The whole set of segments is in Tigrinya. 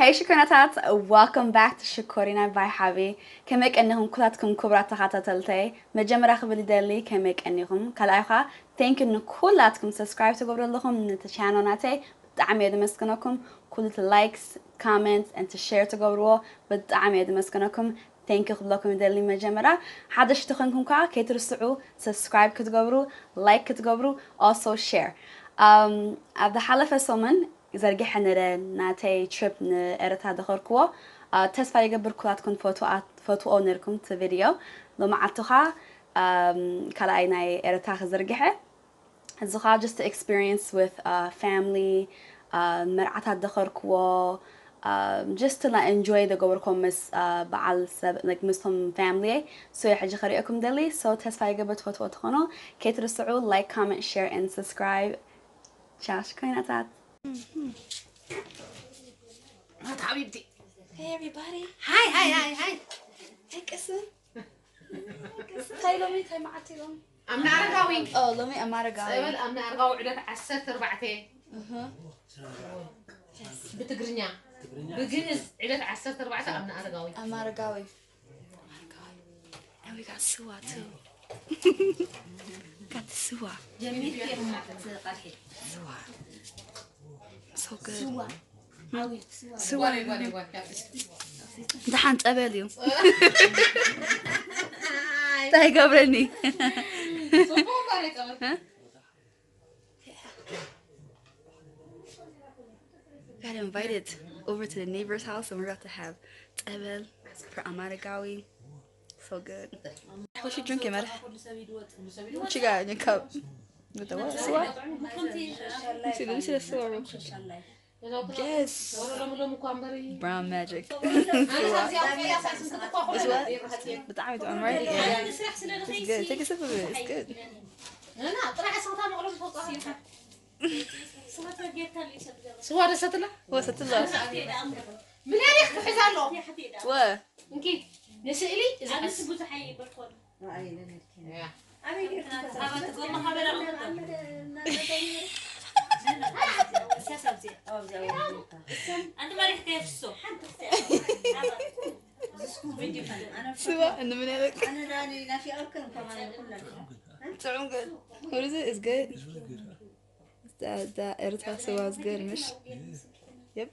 Hey ሽኮሪናታት፣ welcome back to ሽኮሪና by ሓቢ። ከመይ ቀኒኹም ኩላትኩም ክቡራት ተኸታተልተይ? መጀመርያ ክብል ይደሊ ከመይ ቀኒኹም? ካልኣይ ኸዓ thank you ንኩላትኩም subscribe ትገብሩ ኣለኹም ነቲ channel ናተይ፣ ብጣዕሚ እየ ዘመስግነኩም። ኩሉ እቲ likes፣ comments and share ትገብርዎ ብጣዕሚ እየ ዘመስግነኩም። Thank you ክብለኩም ይደሊ። መጀመርያ ሓደሽቲ ተኾንኩም ከዓ ከይትርስዑ subscribe ክትገብሩ፣ like ክትገብሩ፣ also share። ኣብ ዝሓለፈ ሰሙን ዘርጊሐ ነረ ናተይ trip ንኤረትራ ደኸርክዎ። ተስፋ ይገብር ኩላትኩም ፈትዎ ነርኩም እቲ video። ሎማዓልትኻ ካልኣይ ናይ ኤረትራ ክዘርግሐ። እዚ ኸዓ just experience with family፣ መርዓታት ደኸርክዎ፣ just to enjoy ዝገበርክዎ ምስ በዓል ሰብ፣ like ምስቶም family እየ። So ሕጂ ከርእየኩም ደሊ። So ተስፋ ይገብር ትፈትዎ ትኾኑ። ከይትርስዑ like፣ comment፣ share and subscribe። ቻው ሽኮሪናታት። ማት ሓቢብቲ። Hey everybody. ሃይ ሃይ ሃይ ሃይ። ደቅስ እንታይ ሎሚ እንታይ መዓልቲ ሎም ኣምና ኣረጋዊ። ኦ ሎሚ ኣማረጋዊ ጸበል ኣምና ኣረጋዊ ዕለት ዓሰርተ ኣርባዕተ። ብትግርኛ ብግእዝ ዕለት ዓሰርተ ኣርባዕተ ኣምና ኣረጋዊ። ኣማረጋዊ። And we got ስዋ too. Got the ስዋ. ጀሚርኪ እሞ እቲ ቃልሒ ስዋ. So good. ስዋ ዓው ስዋ ስዋ ይጓል ይጓል። ደሓን ጸበል እዩ። እንታይ ይገብረኒ? Got invited over to the neighbor's house and we're about to have ጸበል for ኣማረጋዊ. So good. What you drinking, Mara? What you got in your cup? With the what? Sua? Let me see, let me see the Sua real quick. Yes. Brown magic. Sua. This what? ብጣዕሚ ጥዑም, right? Yeah. It's good. Take a sip of it. It's good. ስዋ ደሰትላ ወሰትላ ምን ያህል ክሕዝ ኣሎ ወ እንኪ ንስእሊ እዚ ኣነስ ብዙሕ ኣይበልኮን ስዋ እንምን ያለቅ ጥዑም ግን. What is it? It's good. That, that ኤርትራ ስዋ is good, مش? Yep.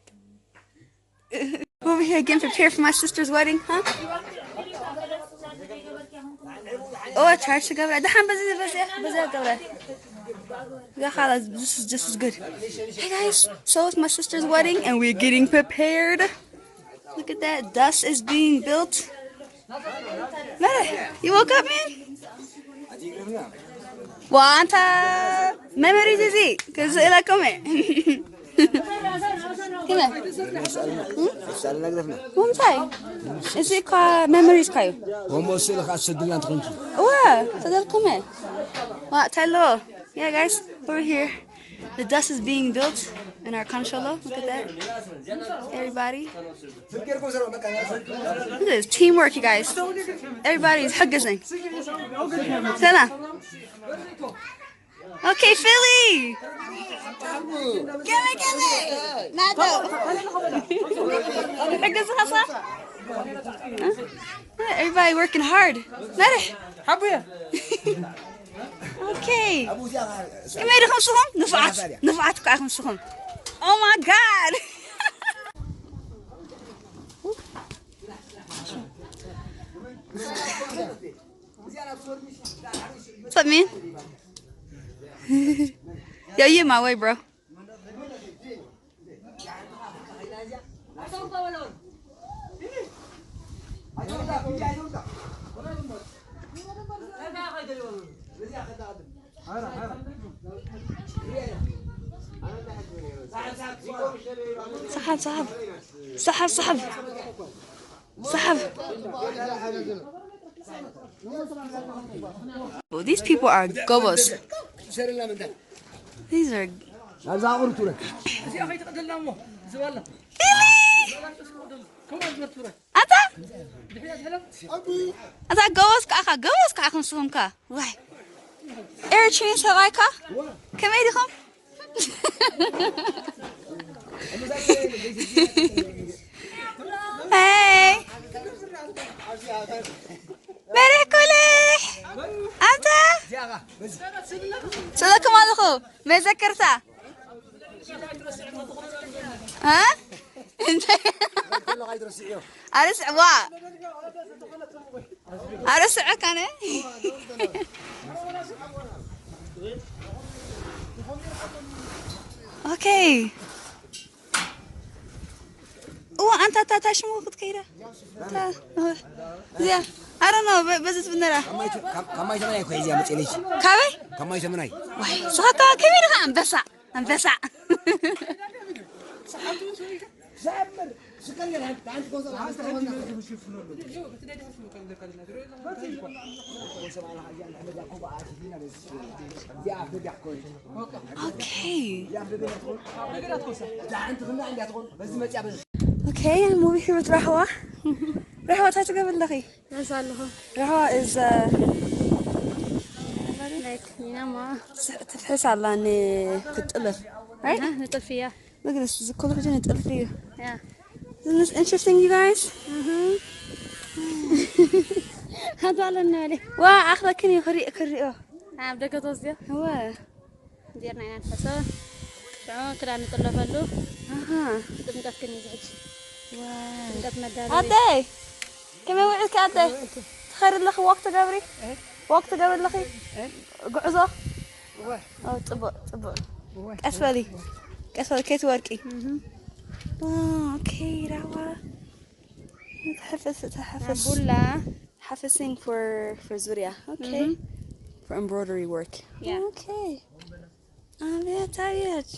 Over here getting prepared for my sister's wedding, huh? Oh, I charged to go. ደሓን በዚ በዚ በዚ ገብረ. Yeah, خلاص, this is this is good. Hey guys, so it's my sister's wedding and we're getting prepared. Look at that, dust is being built. Mara, you woke up, man? Well, ኣንታ memories እዚ ክስእለኩም እየ። እንታይ? እዚ እኳ memories እኳ እዩ። ወሞ ስእሊ ከዓ ትሰድልና እንተኾንኪ እወ ሰደልኩም እየ። ዋ ተሎ. Yeah, guys, we're here. The dust is being built in our ካንሸሎ. Look at that. Everybody. This is teamwork, you guys. Everybody is حقزين. سلام. Okay, Philly. Come on, come on. Not though. حقز خاصة. Everybody working hard. مرح. ሓቡየ Okay. ከመይ ዲኹም ንስኹም? ንፉዓት ንፉዓት እኮ ኢኹም ንስኹም. Oh my god. What's up, man? Yo, you in my way, bro. صحاب صحاب صحاب صحاب صحاب. Well, these people are gobos. These are. ናብዛ ኣቑርብ ትውረድ እዚኣ ከይትቐደልና እሞ ዝባላ ከምኣ ዝበርትረ ኣታ ኣታ ጎበዝ ከዓኻ ጎበዝ ከዓኹም ስኹምካ ዋይ ኤርትሪን ሰብኣይካ ከመይ ዲኹም? ተዘክርታ? እ? እንታይ? ኣረስዕዋ። ኣረስዐካነ? ኦኬ። እዋ ኣንታ ታታ ሽሙ ክትከይዳ። እዚኣ ኣረኖ በዚ ትብነራ። ካብ ማይ ሰመናይ እኮ እዚኣ መፅእ ልጅ ካበይ? ካብ ማይ ሰመናይ ዋይ ስኻካ ከመይ ኢኻ ኣንበሳ ኣንበሳ። ኦኬ ኦኬ ሙቪ ህይወት ራህዋ ራህዋ እንታይ ትገብሪ ኣለኺ? ትሕስ ኣለኹ ራህዋ is ላይክ ይናማ ትፍሕስ ኣላ ንክጥልፍ right? ንጥልፊ እያ መግለስ ዝኮሉ ሕጂ ንጥልፊ እዩ ያ Isn't this interesting, you guys? ሓንቲ ኣለና በለ ዋ ኣኽለክን እዩ ክሪእ ክሪኦ ኣብ ደገ ተወስድዮ እወ ጌርና ኢና ንሕሶ ሽዑ ክዳን ንጥለፈሉ ኣሃ ጥምቀት ግን እዩ ዝሕጂ ዋ ጥምቀት መዳለዊ ኣደይ ከመይ ውዒልኪ ኣደይ ትኸሪ ኣለኺ ዋክ ትገብሪ ዋክ ትገብሪ ኣለኺ ጉዕዞ ኦ፣ ጽቡቅ ጽቡቅ ቀስ በሊ ቀስ በሊ ከይትወድቂ ኦኬ ራዋ ተሐፈስ ተሐፈስ ቡላ Have a sing for for ዙርያ okay for embroidery work Yeah. okay አቤት አቤት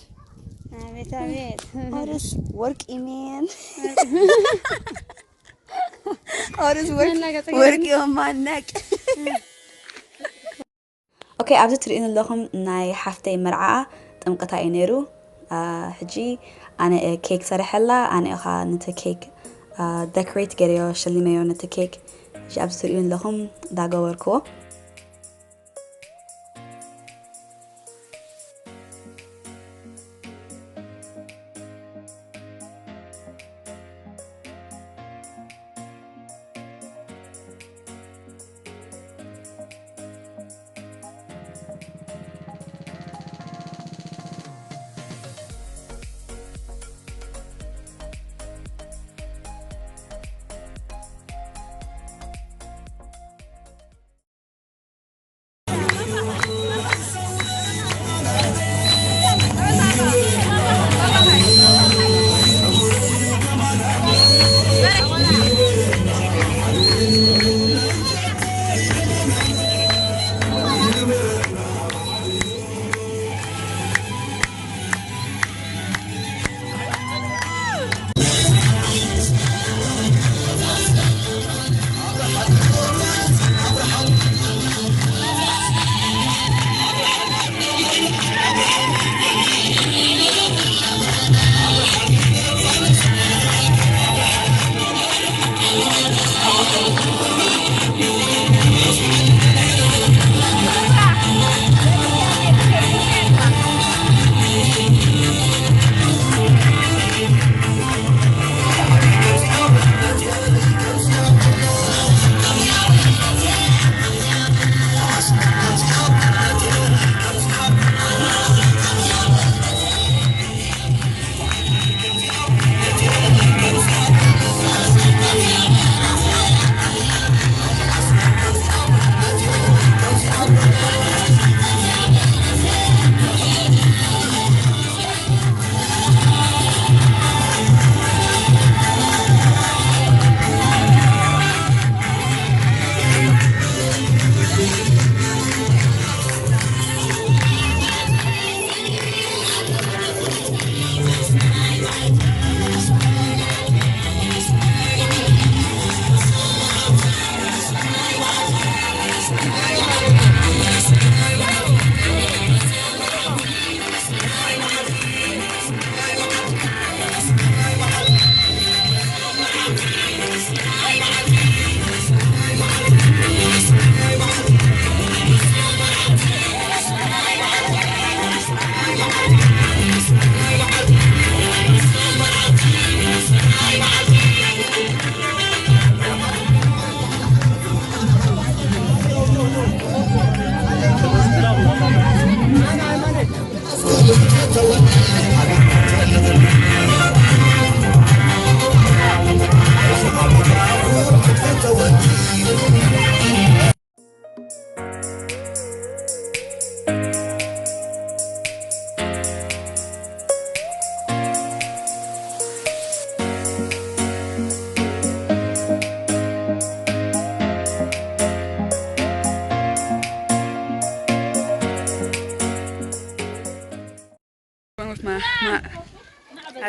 አቤት አቤት ኦርስ ወርቂ man ኦርስ ወርቂ መላገፂ ወርቂ ማነቅ ኦኬ ኣብዚ ትርእዩ ዘለኹም ናይ ሓፍተይ መርዓኣ ጥምቀታ እዩ ነይሩ ሕጂ ኣነ ኬክ ሰሪሐላ ኣነ ኢኻ ነቲ ኬክ ደኮሬት ገይረዮ ሸሊመዮ ነቲ ኬክ ሕጂ ኣብዚ ትርእዩ ዘለኹም እንዳገበርክዎ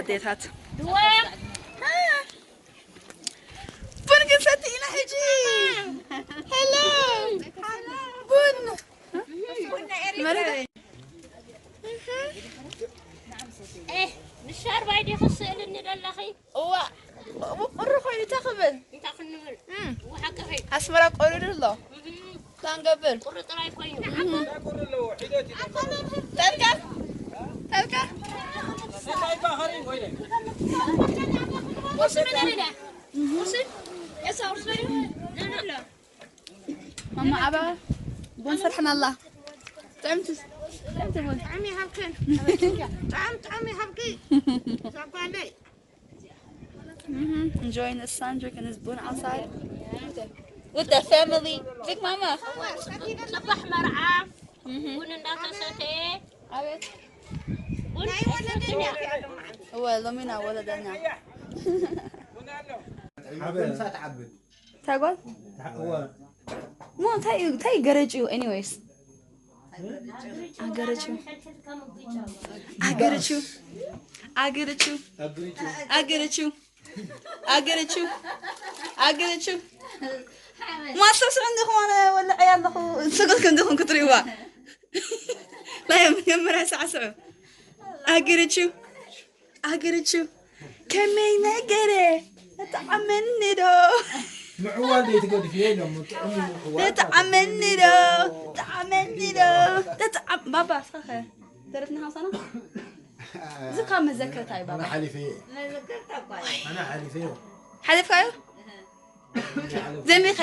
ኣዴታት። ቡን ክንሰቲ ኢና ሕጂ። ሄሎ። ቡን። መሬት። ኤህ፣ ንሻርባይ ዲኺ ስእልኒ ዘለኺ? እዋ፣ ቁሪ ኮይኑ እንታይ ክብል? እንታይ ክንብል? እም። እዋ፣ ሓቂ ኸይ- ኣስመራ ቆሪሩ ኣሎ። እም። እንታይ ንገብር? ቁሪ ጥራይ ኮይኑ። ተልካ? ተልካ? ቁርሲ ምን ኣለ? ቁርሲ? የሳ ቁርሲ በሉ። ምን ኣሎ? ማማ ዓባ ቡን ሰርሐና ኣላ። ጥዕምቲ፣ ጥዕምቲ ቡን። ጥዕም ይሃብክን። ጥዕም፣ ጥዕም ይሃብኪ። ዛጓለይ። Mhm. Enjoying the sun, drinking this ቡን outside with the family. Big mama. ጽባሕ መርዓ Mhm. ቡን እንዳተሰተየ። ኣቤት። ቡን ኣይሰትን እያ። እወ፣ ሎሚ ኢና ወለደና። ሓበን። እንታይ ጓል? እወ። ሞ እንታይ እዩ፣ እንታይ ገረጭ እዩ? Anyways። ኣገረችው። ኣገረችው። ኣገረችው። ኣገረችው። ኣገረችው። ኣገረችው። ማስተር ስዑ እንዲኹም ኣነ ወልዐያ ኣለኹ። ሰገድኩም እንዲኹም ክትርእይዋ። ናይ መጀመርያ ሳዕስዑ። ኣገረችው። ኣገረችው ከመይ ነገረ? ተጠዓመኒ ዶ? ምዕዋል ደይ ትገድፍ እየ ኢሎም፣ ጥዑም እዩ ምዕዋል። ተጠዓመኒ ዶ? ተጠዓመኒ ዶ? ተጠዓም-፣ ባባ፣ እስኻ ኸ? ደረፍና ሓውሳና? እዚ ካብ መዘከርታ እዩ፣ ባባ። ኣነ ሓሊፈ እየ። ኣነ ሓሊፈ እየ። ሓሊፍካዮ? ዘሚኸ?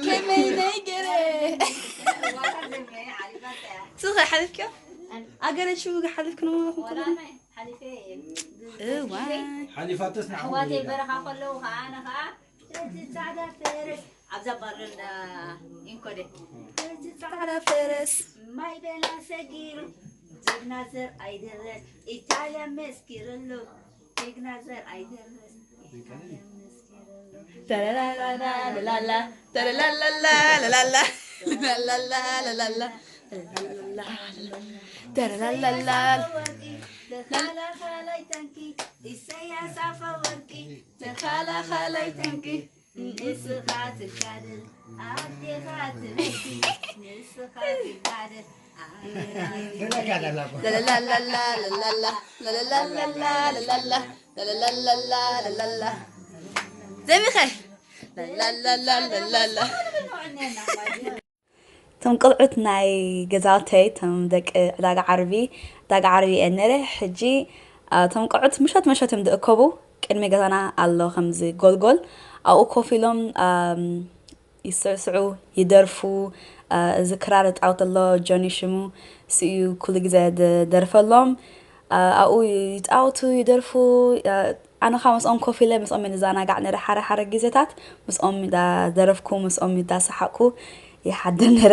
ከመይ ነገረ? ስኸ ሓሊፍክዮ? ኣገረችው ሓሊፍክኖ? እዋይ። ሓሊፋተስ ንዓኹም ኣሕዋተይ ይብላ። በረኻ ከለዉ ኸዓ ኣነ ኸዓ እቲ ጻዕዳ ፈረስ ኣብዛ ባርነዳ ኢንኮደ። እቲ ጻዕዳ ፈረስ። ማይ በላ ሰጊሩ ጀግና ዘር ኣይደረስ ኢጣልያ መስኪርሉ ጀግና ዘር ኣይደረስ ኢጣልያ መስኪርሉ። ተረላላላ ለላላ፣ ተረላላላ ለላላ፣ ለላላ ለላላ፣ ተረላላላ። ተኸላኻላይ ታንኪ ኢሳያስ ኣፈወርቂ፣ ተኸላኻላይ ታንኪ ንስኻ ትጋደል፣ ኣዴኻ ትበኪ፣ ንስኻ ትጋደል። ለለላላላ፣ ለላላላላ፣ ለለላላላ፣ ለላላላላ። ዘሚኸ? ለላላላላላ። እቶም ቆልዑት ናይ ገዛውተይ፣ እቶም ደቂ ዕዳጋ ዓርቢ፣ ዕዳጋ ዓርቢ እየ ነይረ። ሕጂ፣ አ፣ እቶም ቆልዑት ምሸት ምሸት እዮም ዝእከቡ። ቅድሚ ገዛና ኣሎ ከምዚ ጎልጎል። ኣብኡ ኮፍ ኢሎም፣ ኣም፣ ይስዕስዑ፣ ይደርፉ። አ፣ እዚ ክራር ዝጻወት ዘሎ ጆኒ ሽሙ፣ እሱ እዩ ኩሉ ግዜ ዝደርፈሎም። አ፣ ኣብኡ ይጻወቱ፣ ይደርፉ። አ፣ ኣነ ኸኣ ምስኦም ኮፍ ኢለ ምስኦም እየ ዝዘናጋዕ ነይረ። ሓረ ሓረ ግዜታት ምስኦም እንዳደረፍኩ፣ ምስኦም እንዳሰሓቕኩ ይሓድር ነይረ።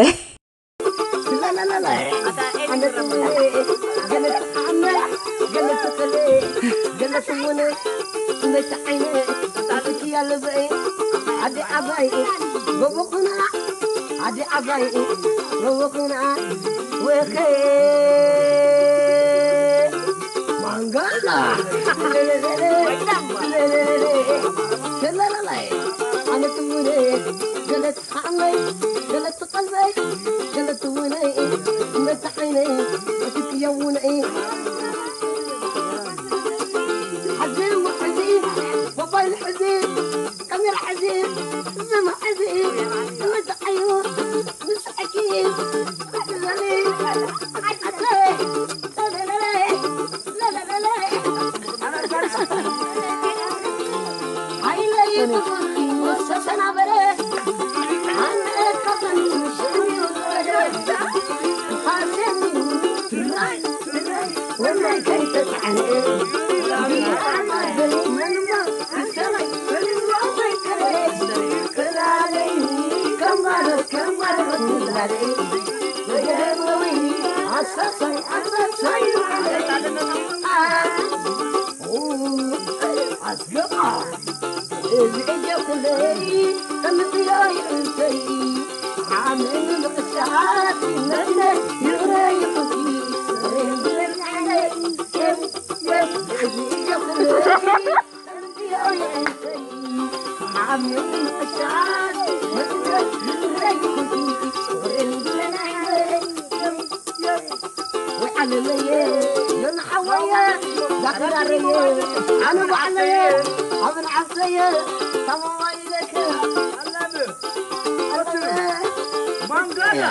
ዓባይ ጎቦ ኹና፣ ዓዲ ዓባይ ጎቦ ኹና፣ ወኸ ማንጋላ። ሸለላላይ፣ ኣነ ትውነ፣ ገለ ተሓመይ፣ ገለ ትቐልበይ፣ ገለ ትውነይ፣ መታ ዓይነይ፣ እቲ ክየውነይ። ሓዚ እሞ ሕዚ፣ ሞባይል ሕዚ፣ ካሜራ ሕዚ፣ ዘመ ሕዚ፣ መታ ዓዩ፣ ምስ ሕጂ፣ ዘመ፣ ዓዲ፣ ኣስገባ እዚ እጀኩለይ ከምጥዮ ይእንተይ ዓምን ምቕሻት ነነ ይረይኹቲ ኣነ ባዕለየ፣ ኣብ ንዓሰየ፣ ታማማ ኢለክ። ማንጋላ።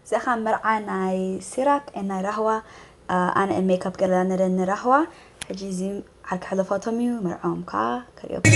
እዚኣ ኸዓ መርዓ ናይ ሲራክ ኤን ናይ ራህዋ። ኣነ ሜካፕ ገለላ ነረኒ ራህዋ። ሕጂ እዚ ዓርኪ ሕለፋቶም እዩ፣ መርዓኦም ከዓ ከርእየኩም።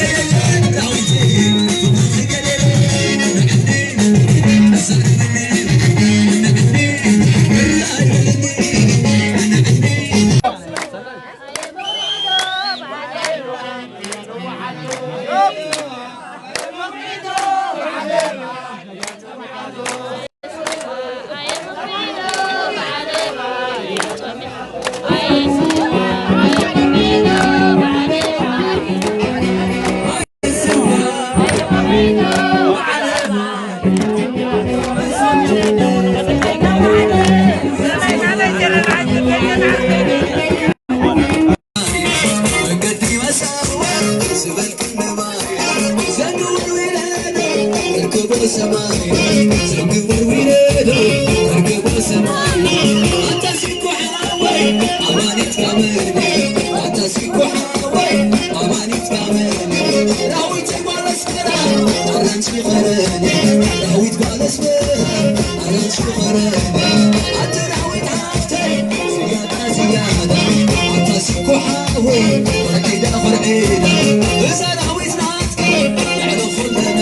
እዛ ዳዊት ናትኪ ልዕሊ ኩለን፣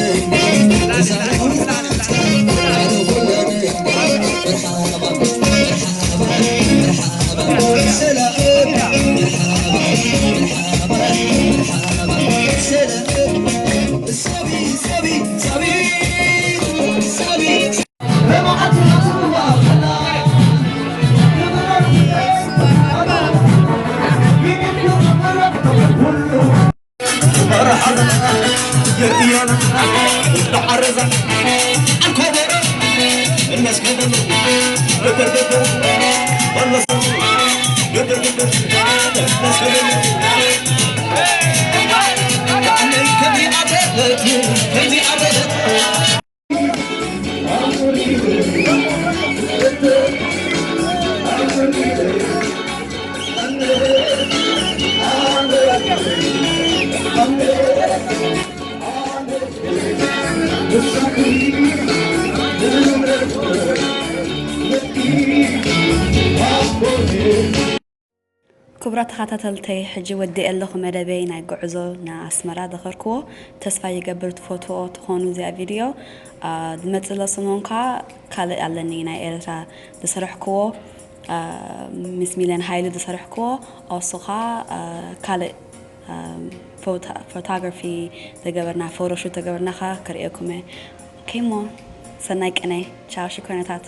እዛ ዳዊት ናትኪ ልዕሊ ኩለን። መርሓባ፣ መርሓባ፣ መርሓባ፣ ሰላም፣ መርሓባ፣ መርሓባ፣ መርሓባ፣ ሰላም። ሳቢ፣ ሳቢ፣ ሳቢ፣ ሳቢ። ክቡራት ተኸታተልተይ፣ ሕጂ ወዲኤ ኣለኹ መደበይ ናይ ጉዕዞ ንኣስመራ ዘኸርክዎ። ተስፋ ይገብር ትፈትዎ ትኾኑ እዚኣ ቪድዮ። አ፣ ዝመጽእ ዘሎ ሰሙን ከኣ ካልእ ኣለኒ ናይ ኤርትራ ዝሰረሕክዎ፣ አ፣ ምስ ሚለን ሃይሉ ዝሰረሕክዎ። ኦሱ ከኣ፣ አ፣ ካልእ፣ አ፣ ፎታ-፣ ፎቶግራፊ ዘገበርና፣ ፎቶሹት ዘገበርና ከኣ ከርእየኩም እየ። ኦኬ እሞ፣ ሰናይ ቅነ። ቻው ሽኮነታት።